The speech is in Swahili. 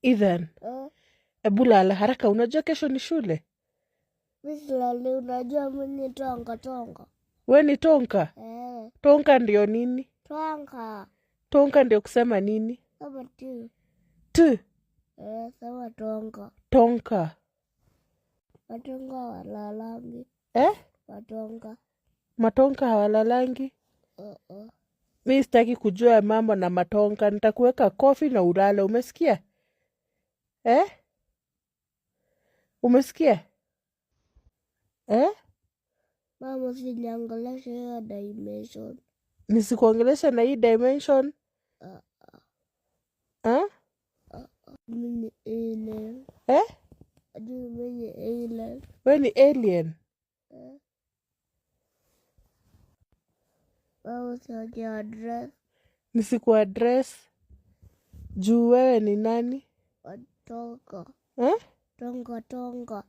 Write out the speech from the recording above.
Ethan, ebu lala haraka, unajua kesho ni shule. Mi silali, unajua mi ni tonga tonga. We ni tonka? Eh, Tonka ndio nini? Tonga. Tonka ndio kusema nini? Sema tu. T, Eh, sema tonga. tonka. Matonga walalangi. Eh? Matonga. Matonka hawalalangi? Uh-uh. Mi sitaki kujua mambo na matonka, nitakuweka kofi na ulale, umesikia? Eh? Umesikia? Eh? Mama, usiniongeleshe hiyo dimension. Nisikuongelesha na hii dimension? Eh? Mi ni alien. Eh? Ajui mi ni alien. We ni alien? Eh. Mama, usiniaddress. Nisikuaddress juu wewe ni nani? Watonga. Eh? Tonga tonga.